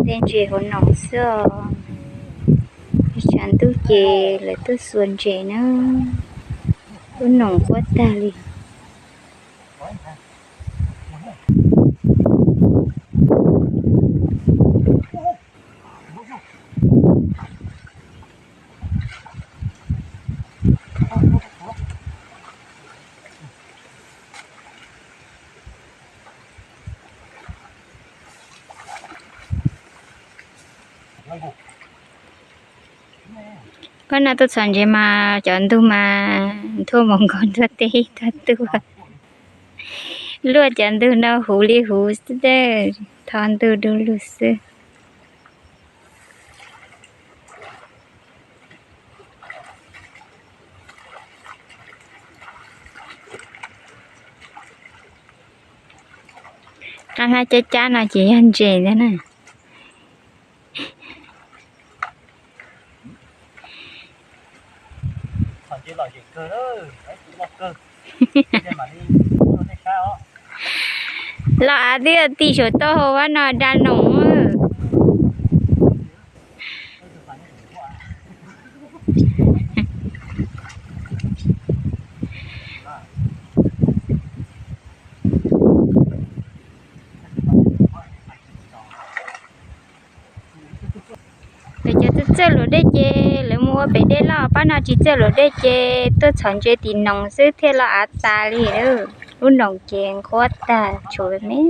Tej ntses hauv noom xwb os. Tshav ntuj ces lawv tuaj xuas ntses na. Lub noom quaj tag li. Pab no tuaj txhom ntses mas cov ntug mas nthua mus nkaus nthua teb ib tag tuaj. Luaj cov ntug no huv li huv xwb, tho ntug du lug xwb. Qab hlab cab cab no ces yog ntses ntag na. Los av twb yog tim saum taub hau pab no da noom. Pem cov txawj txawj luam dej ces lawv mus ua pem dej loj, pab no tsis txawj luam dej ces tuaj txhom ntses tim noom xwb thiaj los av tas li. Lub noom ces nqhuab tag tshuav me.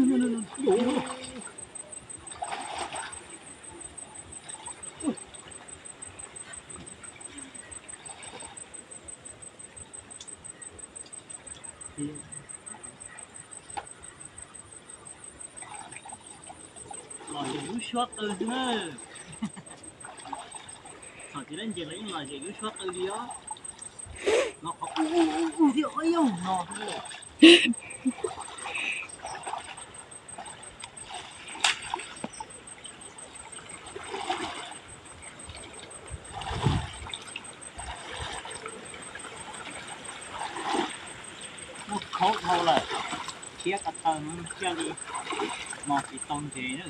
Los ntses lub suab qw xwb na. Txhom tsis laib ntses los yeej los ntses lub suab qw li os. No qhov u u u u thiab ib yog no. Muaj khaub dhau lawm, thiab ko taw no thiaj li mos tsis tau ntses na.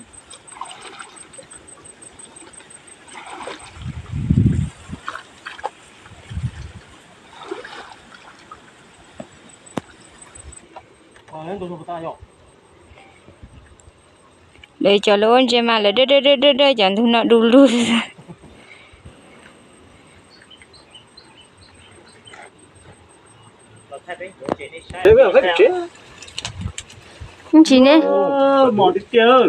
Lawv cov lawv ua ntses mas lawv dawb dawb dawb dawb cov ntug no du lug. Ntsis ne. Mos tiag tiag.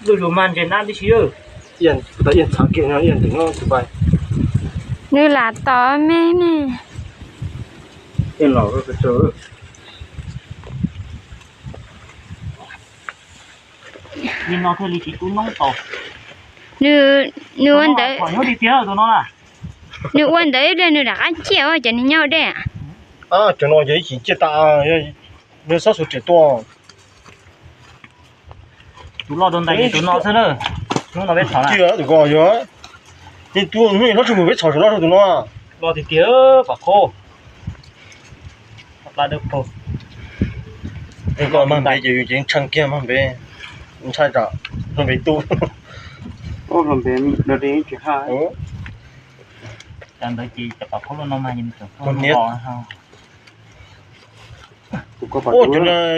Lub zus mag ntses nab tib si. Nws lam tom me ne. Li no thiaj li tsis tub noob tau. Nws, nws ua ntawd, nws ua ntawd ib pliag nws rov qab ciaj cov niag nyob dej. Cov no yog ib chim ciaj tas, nws xob xus riam tuaj. Tus loj rau ntais tus no xwb na. Hnub no peb txhom na. Tus ko yog, tus hnub no tsis mus peb txhom loj rau tus no. Loj tiag tiag, pam qhob. Koj mag npe ces yus ces tshee kiag mag npe, ntshai tsam mag npe tu. Cov ntawd ces cov pam qhob loj no mas, ua cov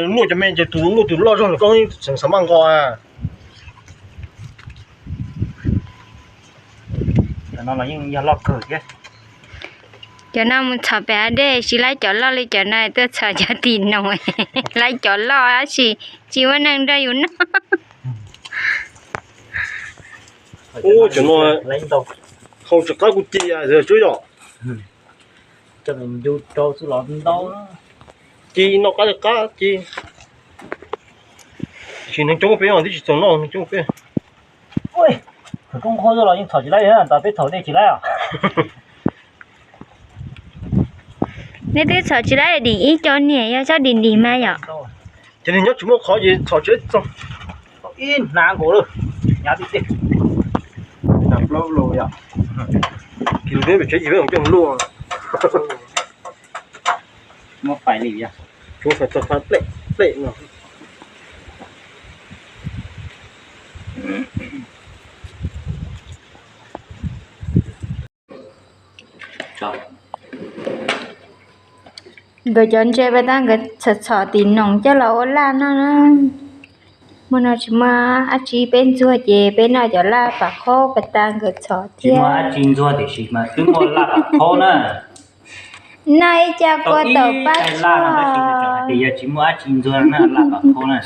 luaj cov me ces tus luaj tus loj zog koj xav maj nqos. Cov no los yeej yog loj kawg thiab. Cov no mus txhom pem hav dej tsis laib cov loj li cov no, tuaj txhom cov tim noog, laib cov loj tab sis tsis muaj neeg nrog yus noj. Ub, cov no hau tsis qab kuv ci tsuab yom. Ci noj qab li qab ci. Tab sis neeg coob peb os, twb tsis txaus noj, neeg coob peb. Thaum roob qhuav los yeej txhom tsis laib, tas peb txhom dej tsis laib os. Nej twb txhom tsis laib dim ib co niam yog tsob dim dim mas yom. Ces nws nyob tsis muaj qhov ces txhom tsis laib txog. Ib hnav nkaus lawm, hnyav tiag tiag. Ces peb pem tsev ces peb coj luaj. Muab fais li, muab fais txog fais plej plej no. Nkawd cov ntses pas tas nkawd txhom txhom tim noog coj los ua laj noj na. Hmo no tsis muaj dab tsi, peb ntxuag ces peb noj cov laj pam qhob pas tas nkawd txhom thiab. Tsis muaj dab tsi ntxuag tiam sis mas twb muaj laj pam qhob na. Noj ib co kua taum pab tsuag. Yog tsis muaj dab tsi ntxuag na, laj pam qhob na.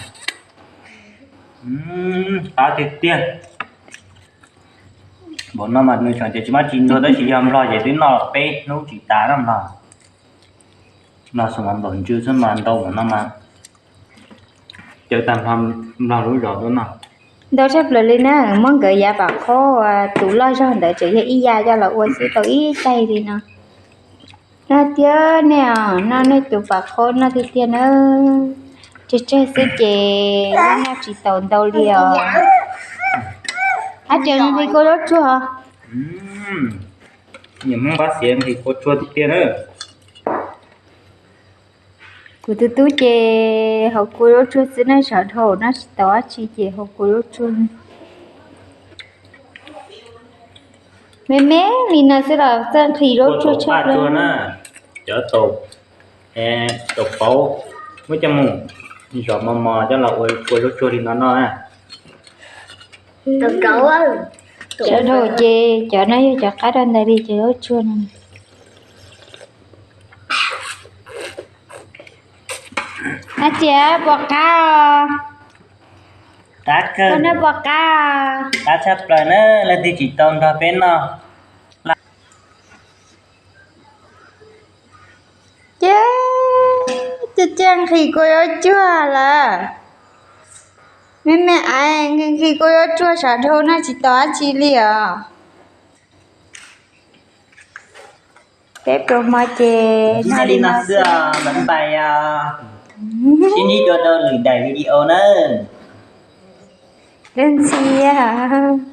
Qab tiag tiag. Npaum no mas nws tseem tias tsis muaj dab tsi ntxuag tab sis yog nplog ces twb noj peb hnub tsis tas na nplog. Nplog xwb mas nplaum ntsws xwb mas ntau npaum no mas. Cawv tag nplog lub zos tuaj noj. Ntau tshaj plaws li na, muab nkawd yav pam qhob tus loj zog ntawd tseem yog ib yav coj los ua xwb tau ib daig li no. Noj tiag nej os, noj nej tus pam qhob noj tiag tiag na. Tsawg tsawg xwb ces noj tsis taus ntau li os. Ab, ces nqhis kua zaub tsuag. Nyiam Hmoob qab xiav nqhis kua tsuag tiag tiag na. Kuv tus tub ces haus kua zaub tsuag xwb na, sawv dhau noj tsis tau dab tsi ces haus kua zaub tsuag. Me me li no xwb los txawj nqhis zaub tsuag tshaj plaws na. Cov taum, taum pauv, muab coj mus zom mos mos coj los ua kua zaub tsuag li no noj na. Sawv dhau ces cov no yog cov qab rau ntawd li cov zaub tsuag no. Ab, txiv, puas qab? Qab kawg, puas qab? Qab tshaj plaws na, leej twg tsis tau nrog peb noj. Ces, ces, ces nqhis kua yuav cuag lawm. Me me aiv, nqhis kua yuav cuag, sawv dhau noj tsis tau dab tsi li os. Peb pluas hmo ces noj li no xwb, bye bye. Sib ntsib dua rau lwm daim video nawb. Lub ntxhi yog